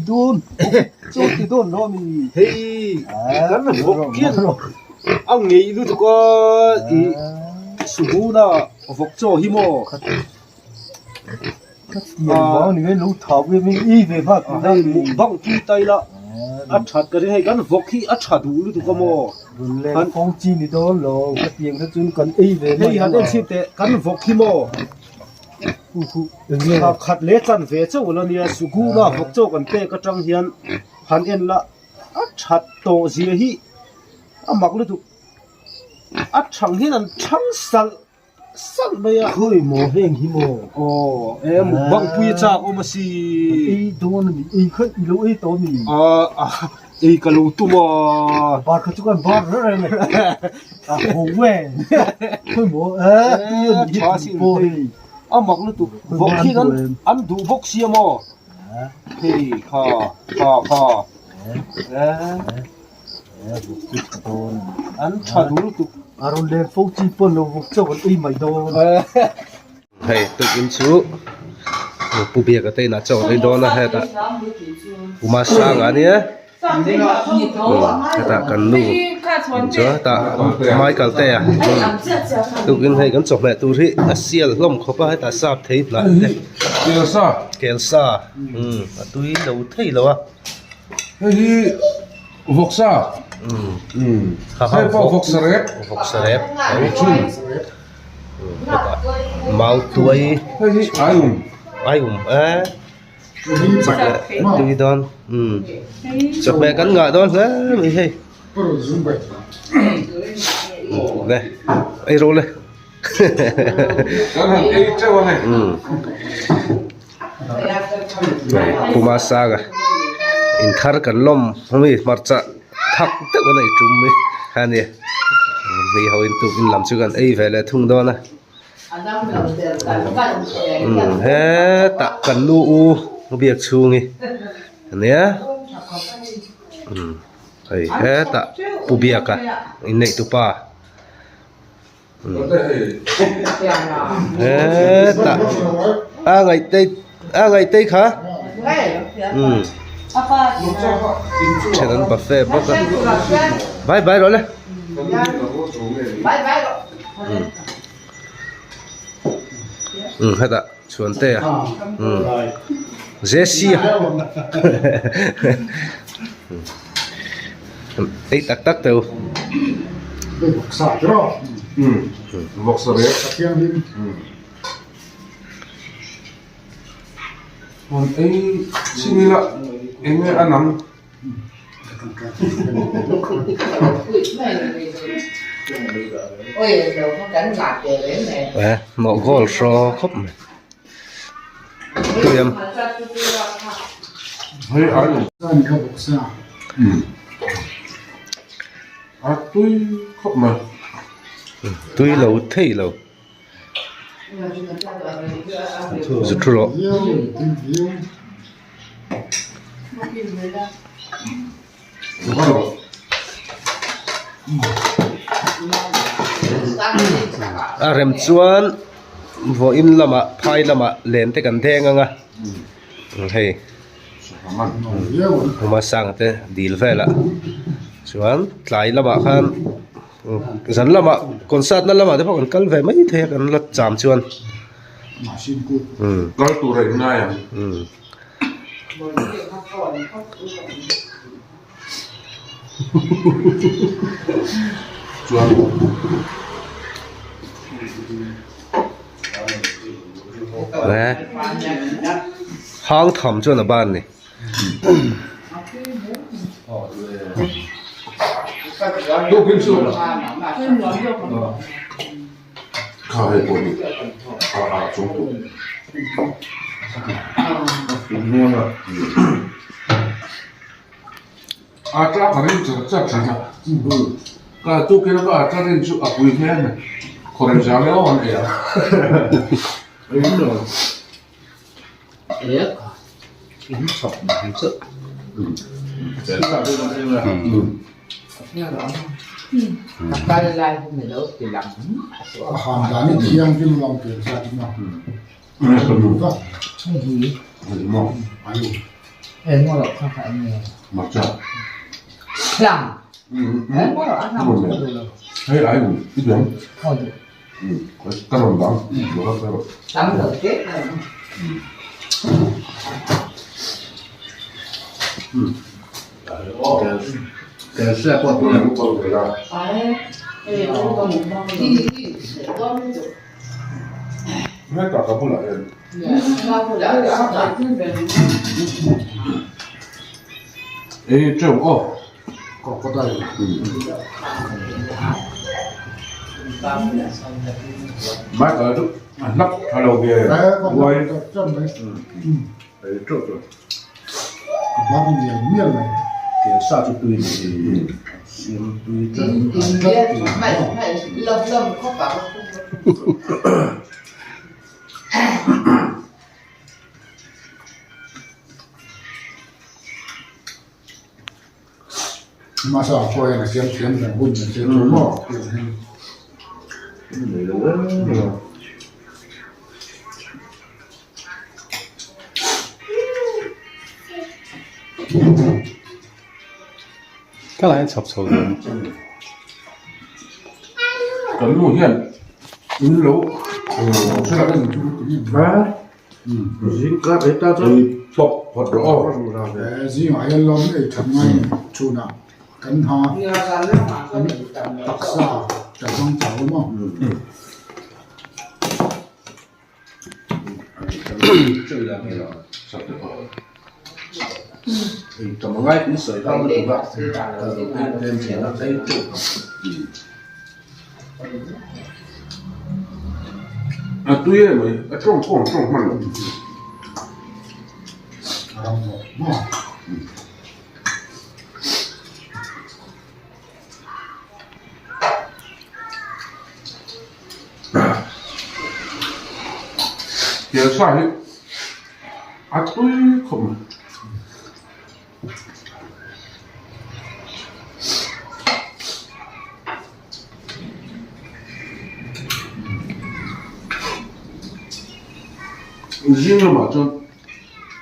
dawn chaw ti dawn lo ami hei kan vawk hian a ngeih lutuk a ih suhuna vawk chaw hi maw hei mukbang pui ta ila a that ka ring hei kan vawk hi a tha duh lutuk a maw hei han en chhin teh kan vawk hi maw khat leh chan ve chauh la nia suhuna vawk chaw kan pek atang hian han en la a that tawh zia hi a mak lutuk a thang hian an thang salh. Salh mai a. Khawi maw heng hi maw? Aw e mukbang pui a chak awm a si. Kan ei dawn a ni, ei kha i lo ei tawh a mi? A ei ka lo tum a. Bar kha chu kan bar reng reng e. A ho e. Khawi maw e tui a ni hi tui pawh hei. A mak lutuk vawk hian an an duh bawk sia maw? Hei kha kha kha. An tha duh lutuk. A rawn len fo chi pawn lo vawk chauh an ei mai dawn. Hei tukin chu Pu Biaka te inah chaw an ei dawn a hetah Uma Sanga ania hetah kan nu chu hetah Michael te a tukin hei kan chawhmeh tur hi a sial hlawm khawp a hetah sap thei hnah te kelsa a tui lo thei lo a. Hei hi vawksa hei pawh vawksa rep vawksa rep mau tuai hei hi aium aium e tui dawn chawhmeh kan ngah dawn hle mai hei le ei rawh le kan han ei teuh a hei. Puma sanga inthar kan lawm hmi hmarcha thak deuh an ei tum mai a ni mi ho in tuk in lam chu kan ei ve leh thung dawn a hetah kan nu u biak chhung hi ania hei hetah pu biaka inneih tupa. Hetah a ngaihtei a ngaihtei kha umm then an buffet bawk a bye bye rawh le umm hetah chhuantea umm Jessie ei tak tak teu. Nawh goal hraw khawp mai. Tui em. Tui lo thei lo. Zu thu rawh. A rem chuan vawiin lamah phai lamah len te kan deng ang a hei hma sang te dil velah chuan tlai lamah khan zan lamah concert na lamah te pawh kan kal ve mai thei a kan la cham chuan. Kal tur a inngai ang. Hang tham chuan a ban ni. Kha hei pawh hi a a chung tawh a tlak a ring char char thin a ka tukin a ka a rin chu a pui hle mai khawrem zang emaw an ei a. Hmarcha. Hei ai i duh em? Ka rawn bang lo ka rawh. Hetah ka bulah hian. Ei teuh aw. Crocodile. Michael chu a hlap tha lo ve. Uai. Ei teuh teuh. Kelsa chu tui ni siam tui tlat. Ka la hian chhawp chho dawn. Kan nu hian in lo Zing kar ei ta chuan pawp phawt rawh aw. Zingah hian lawm ei that ngai chhunah kan ha kan taksa kan hmang chau a maw. A tui em mai a tawng pawh an tawng hman lo. Kelsa hi a tui khawp mai. Zing lamah chuan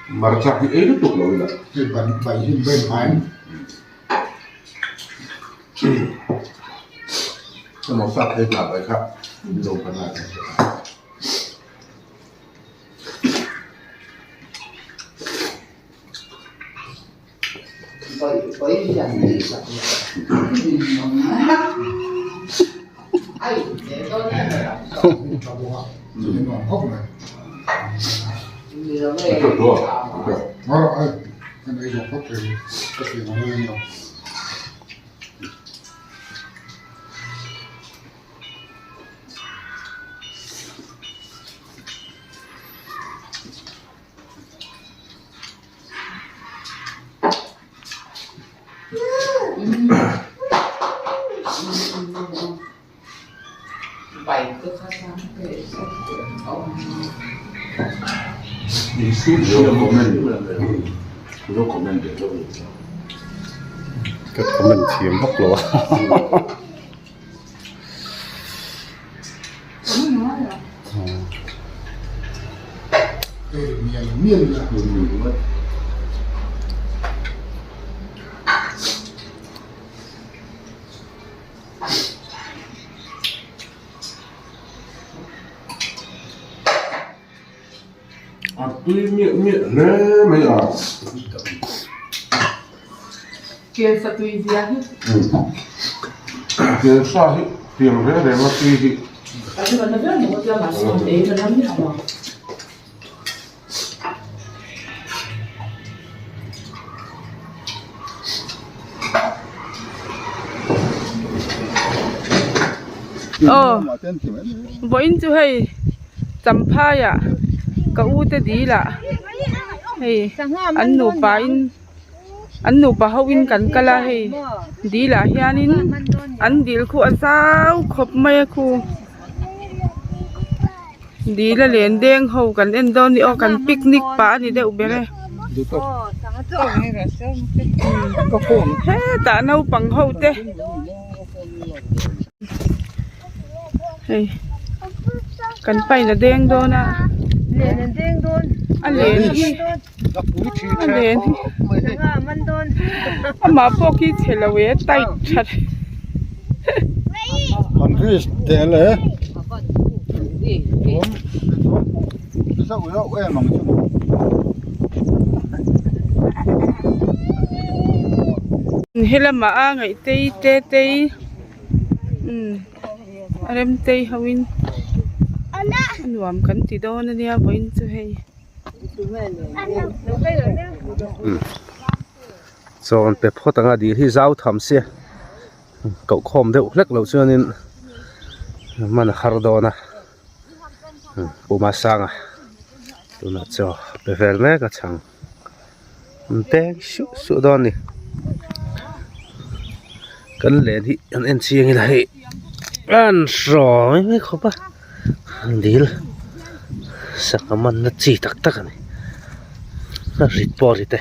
hmarcha hi ei lutuk lo ila. Samosa phei hna bai kha lo kan a. Ka comment thiam vak lo a. A tui miah miah hle mai a. Kelsa tui zia hi. Kelsa hi tiang reng reng a tui hi. Aw vawiin chu hei champhai ah ka u te dil ah hei an nupa in an nupa ho in kan kal a hei dil ah hianin an dil khu a zau khawp mai a khu dil a len deng ho kan en dawn a ni aw kan picnic pah a ni deuh ber e hetah naupang ho te hei kan pain a deng dawn a a len hi. A len hi amah pawh khi chhe lo e tight that Helamah a ngaih tei te tei umm a rem tei ho in a nuam kan ti dawn ania vawiin chu hei. Chaw an pe phawt ang a dil hi zau tham sia koh khawm deuh hlek loh chuanin man a har dawn a Puma sanga tunah chaw a pe vel mek a chhang an teng suh suh dawn a ni kan len hi an en chiang ila hei an hrawi mai khawp a dil sangha manna chi tak tak a ni a rit pawh a rit e.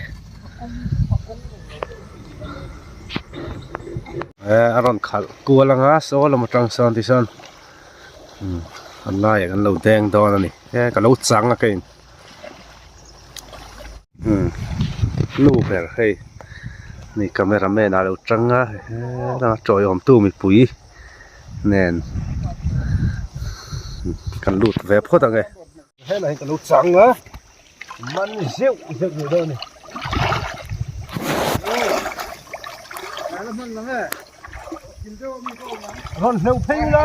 A rawn khalh kual anga saw lam atang sawn tichuan a laiah kan lo deng dawn a ni he ka lo chang a keiin nu ber hei ni camera man ah lo tang a helama tawiawm tu mipui nen kan lut ve phawt ang e. Helai hi ka lo chang a. Man zeuh zeuh duh dawn a ni. Rawn hleuh phei ula.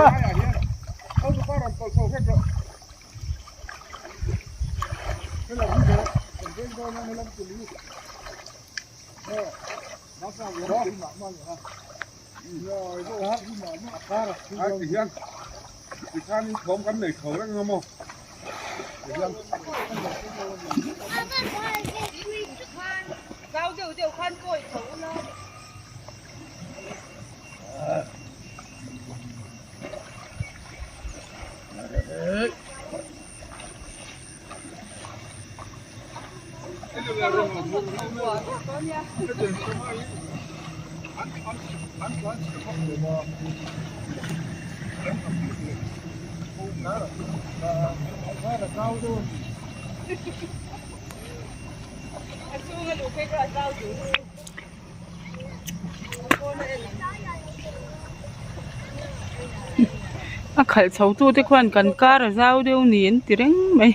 A khalh chho tu te khuan kan kar a zau deuh ni an ti reng mai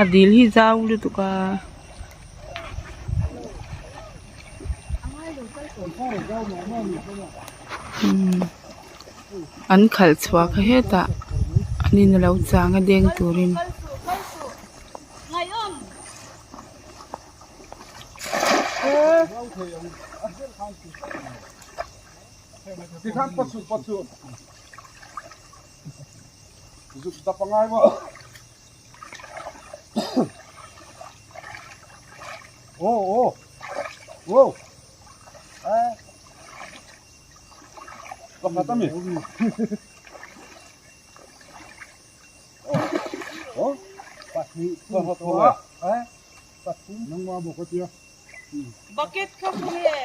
a dil hi zau lutuk a. An khalh chhuah kha hetah an in alo chang a deng turin. Bucket kha pu nge?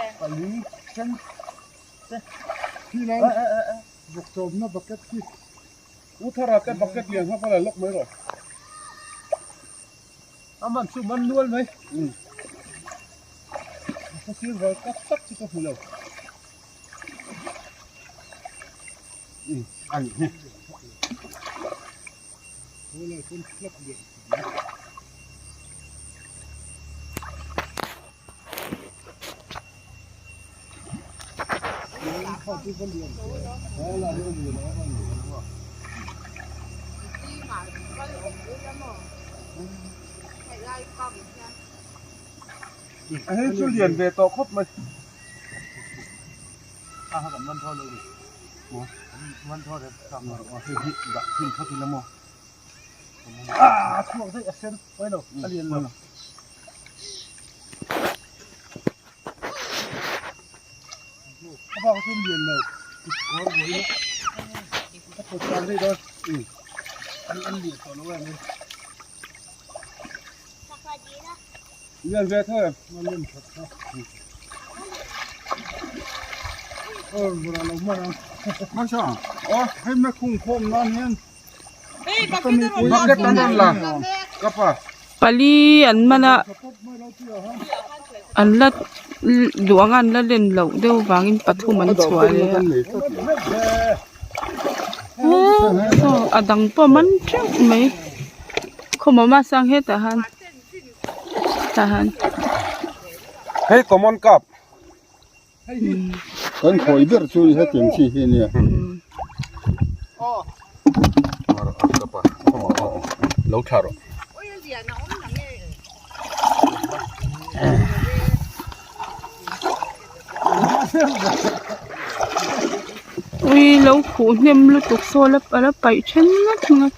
Pali an man a an la duh ang a an la len loh deuh vangin pathum an chhuah leh a saw a dang pawh man teuh mai khawmawm hmasang hetah han tah han. Hei common cup. Kan khawi ber chu hetiang chi hi a nia. Lo thla rawh. Ui lo khuh hnem lutuk saw la a la paih then ngawt ngawt.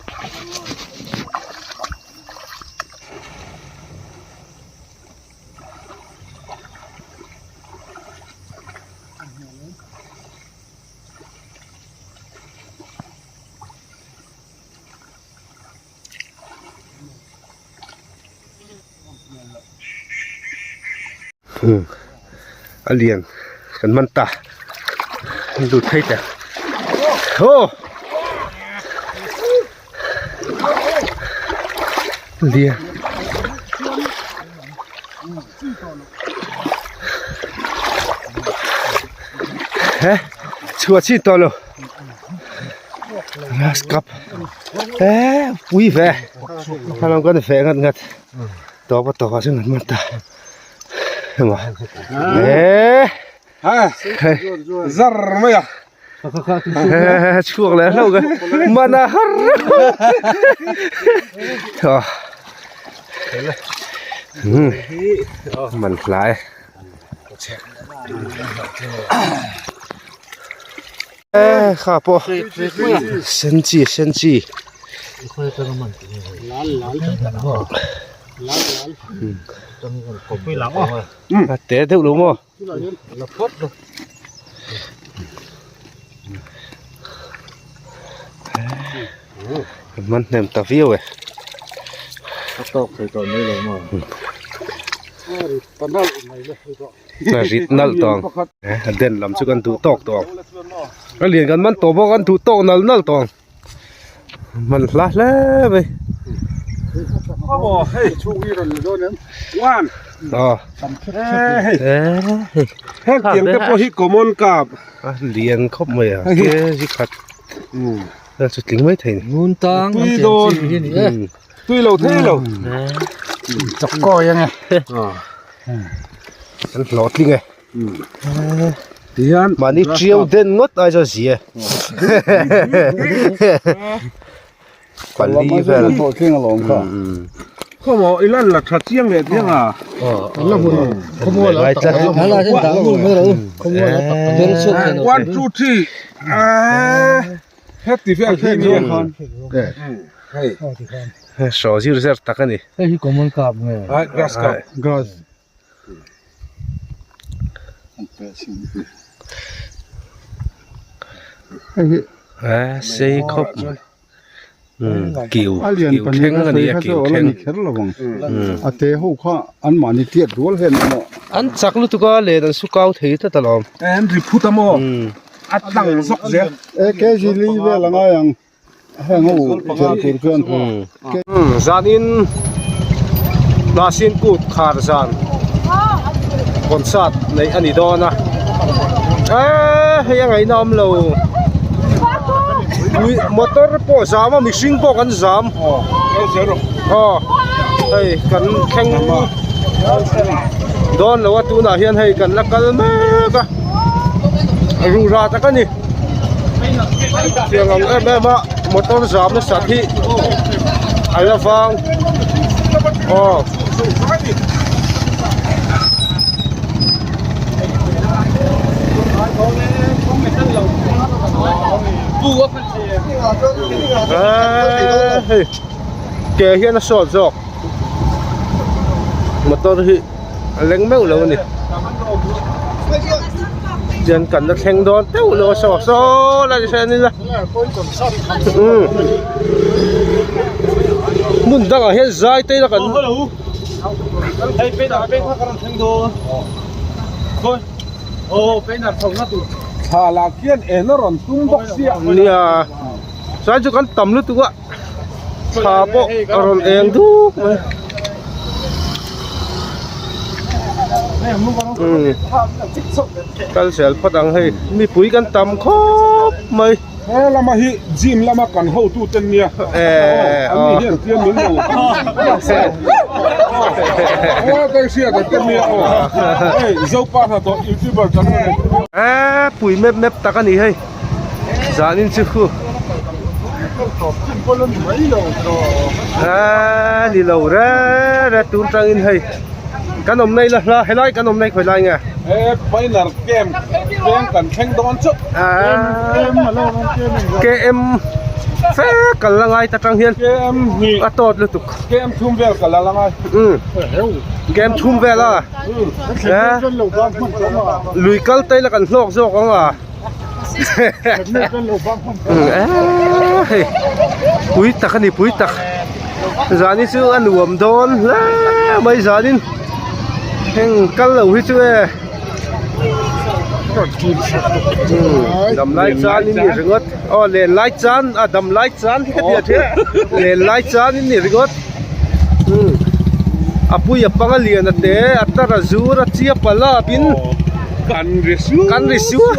A lian kan man ta an lut phei teh aw lian. He chhuah chin tawh lo grass cup he pui ve hmalam kan ve ngat ngat tawp a tawp ah chuan kan man ta emaw he zar mai a chhuak leh hlauh ka man a har man hlai e kha pawh sen chi sen chi a te deuh lo maw. Man hnem ta viau e. A tawk thei tawh mai lo maw? A rit nalh tawh ang. A den lam chu kan duh tawk tawh ang. A lian kan man tawh bawk a kan duh tawk nal nal tawh ang. Man hla hle mai. Aw. Hei. Heng tiang te pawh hi common cup. A lian khawp mai a. Ke zi khat. A chu tling mai thei ni. Ngun tang Tui dawn. Tui lo thei lo. Chak kawi ange. An hlawh tling e. Tihian Mahni tiau den ngawt ai chuan zia. Pali vel. Khawmaw i lan la tha chiang leh chiang a. Ngai tlat. One two three. Heti vel khi ni a. Hei. Saw zir zer tak a ni. Hei hi common cup nge? Grass cup. Grass. Sei khawp mai kiu kiu thleng a ni a kiu thleng a te ho kha an mahni tiat rual hian emaw an chak lutuk a len an su kau thei tlat alawm an ri phut a maw a tlang zawk zel e kg li vel a ngai ang heng ho zel tur chuan zanin Hnahsin kut khar zan concert neih a ni dawn a eee hei a ngaihna awm lo motor pawh zam a mihring pawh kan zam aw hei kan thleng dawn lo a tunah hian hei kan la kal mek a rura tak a ni. Tiang ang em em a motor zam nasat hi a la vang aw. Eee hei ke hian a sawt zawk motor hi a leng meuh lo a ni. Chuan kan la thleng dawn teuh lo a saw saw lai hriat ila umm hmun dangah hian zai te ila kan Thla lah khian en a rawn tum bawk sia. Nia chuan chu kan tam lutuk a thla pawh a rawn eng duk mai. Umm kal zel phawt ang hei mipui kan tam khawp mai. He lama hi gym lama kan hotu ten nia an ni hian tlem min lo aw ka hriat an ten nia aw hei zopa hnathawh youtuber kan rawn nei. Eee pui mep mep tak a ni hei zanin chu khu eee ni lo re re tun tangin hei kan awm nei la hla helai kan awm nei khawi lai nge. He Pioneer Camp veng kan thleng dawn chauh. KM fe kal la ngai ta tang hian KM hnih a tawt lutuk. KM thum vel kal la ngai. KM thum vel a. Lui kal te la kan hlawk zawk ang a. Hei pui tak a ni pui tak zan hi chu a nuam dawn hle mai zanin heng kal lo hi chu e dam lai chan in ni ringawt aw len lai chan a dam lai chan hi ka ti a then len lai chan in ni ringawt a pui a pang a lian a te a tar a zur a chiap a lap in kan ri suau kan ri suau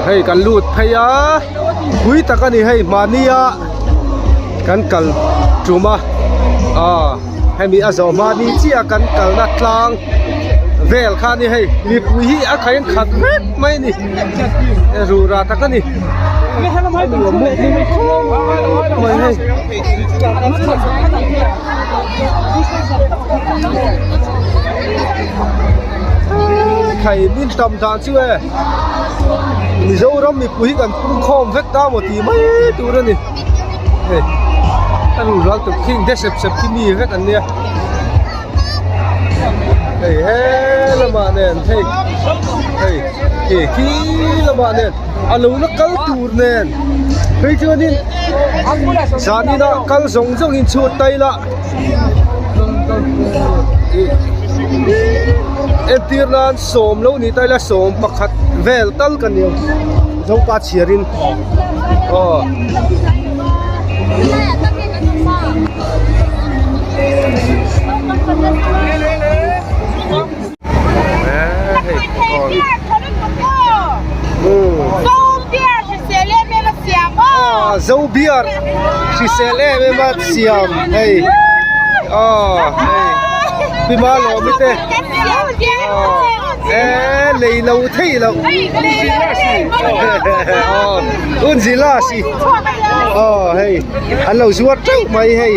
hei kan lut phei a pui tak a ni hei mahni a kan kal tum a ah hemi a zawh mahni chiah kan kalna tlang vel kha a ni hei mipui hi a khain khat vek mai a ni rura tak a ni mai hei. Khai min tam dan chu e Mizoram mipui hi kan pung khawm vek ta maw tih mai tur a ni hei a ru ral tuk khi de sep sep khi mi vek an nia hei he lamah nen hei hei khi khi lamah nen a lo la kal tur nen phei chuanin zanin ah kal zawng zawng in chhut ta ila entir nan sawm lo ni ta ila sawm pakhat vel tal ka ni ang zopa chhiar in aw. Zo beer hrisel em em a siam hei aw hei pi ma lawmi te e lei lo thei lo aw unzila si aw hei an lo zuar teuh mai hei.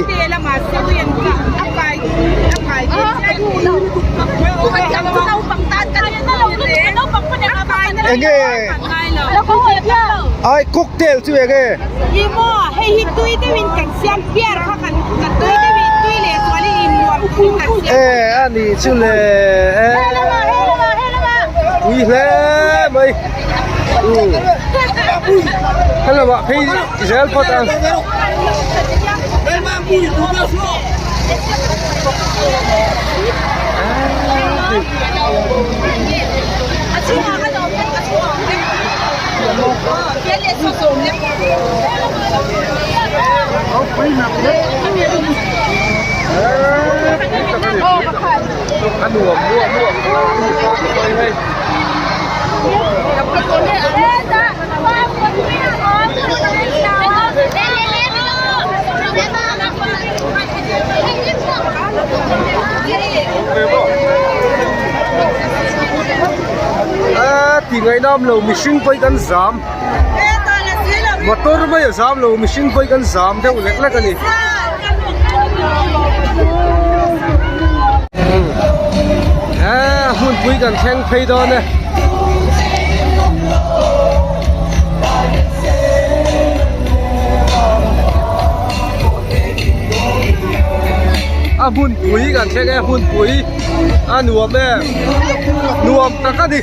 Enge ai cocktail chu enge e ani chu le e ui hle mai hello ah phei zel phawt ang. A nuam muah muah mai hei. A ti ngaihnam lo mihring pawh hi kan zam motor mai a zam lo mihring pawh hi kan zam deuh lek lek a ni. A hmunpui kan thleng phei dawn e. A hmunpui kan thleng e hmunpui a nuam em nuam tak a ni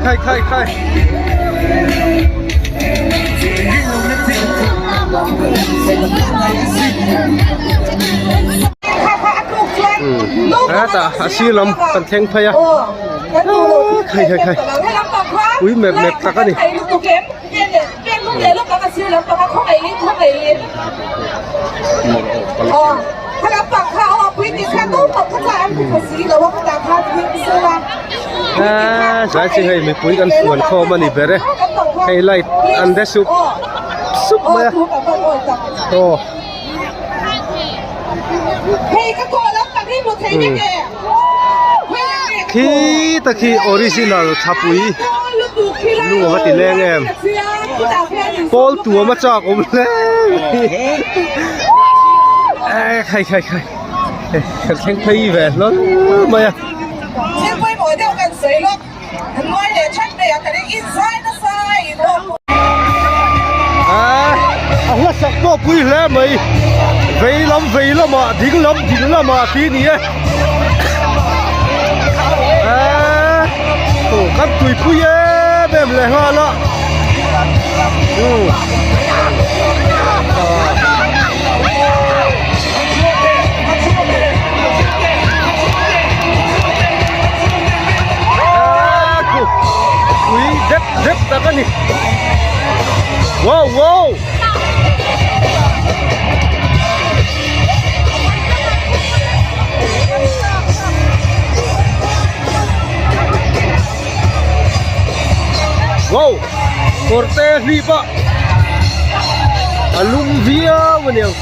khai khai khai. Hetah a sir lam kan thleng phei a khai khai khai ui mep mep tak a ni. Aaa zai chu hei mipui kan fuan khawm a ni ber e hei light an de sup sup mai a aw. Khi ta khi original thapui lung ava ti leng em pawl tuam a chak awm hle mai khai khai khai kan thleng phei ve hlawl mai a. A hlasak pawh pui hle mai vei lam vei lamah ding lam ding lamah tih a ni e eee kan tuipui em em leh nghal a umm. Ui dep dep tak a ni wow wow wow kawr te hlip a a lum viau a niang.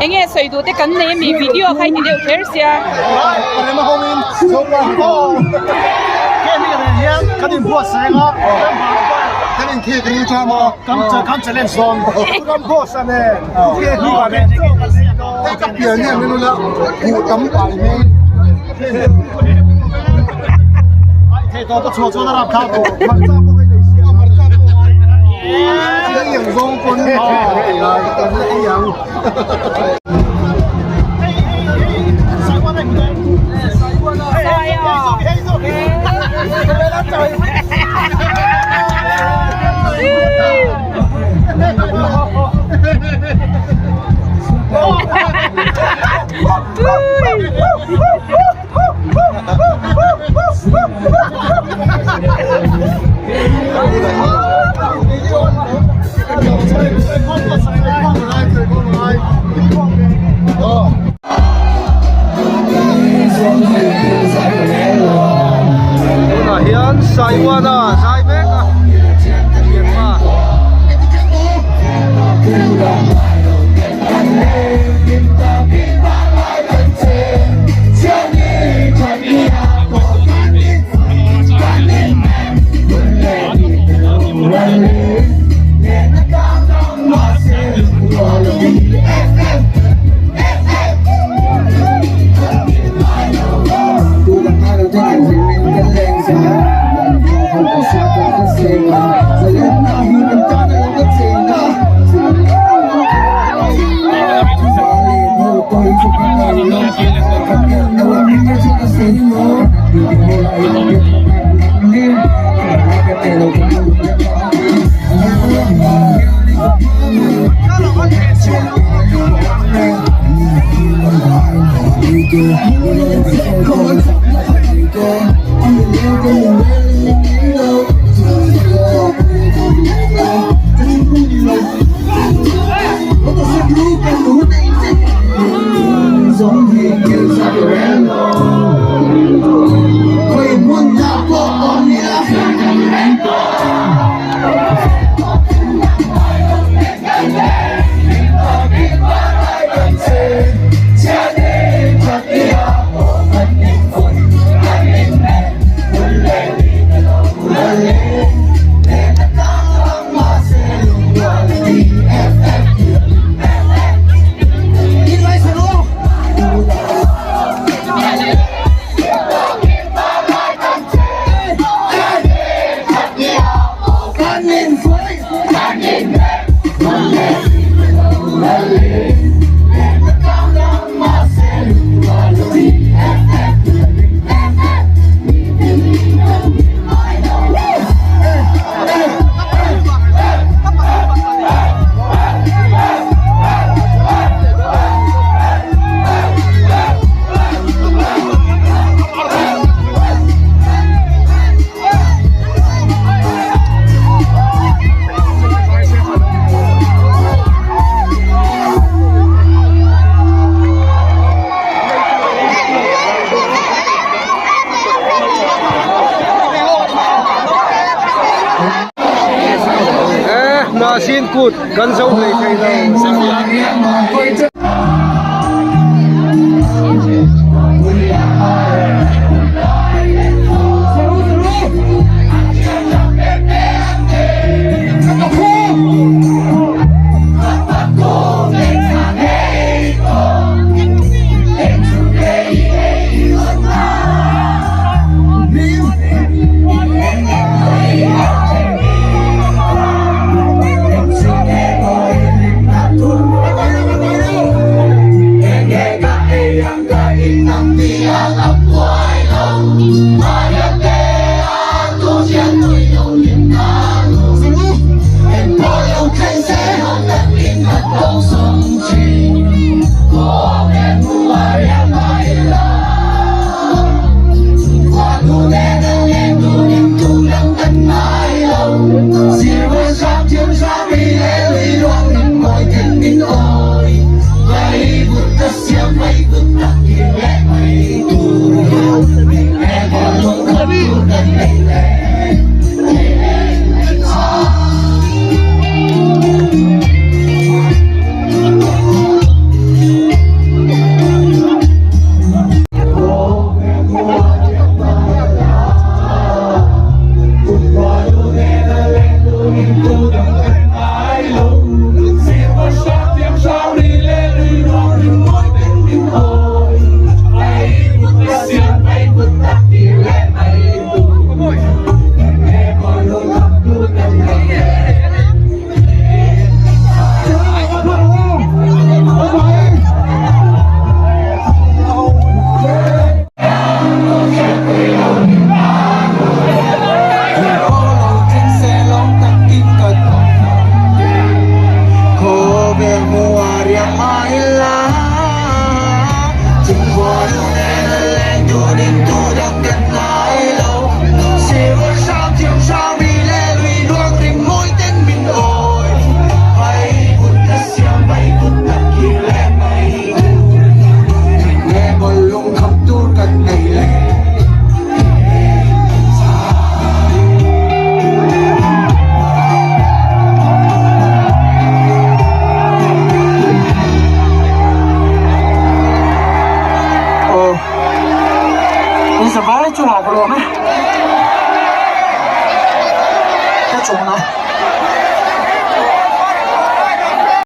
Enge sawi duh te kan nei ami video kha i ti deuh kher sia. Tunah hian Saiwana zai mek a thianpa. Hnahsin kut kan zo hlei thei lo. Aw, in zavai chungah ka lawm e.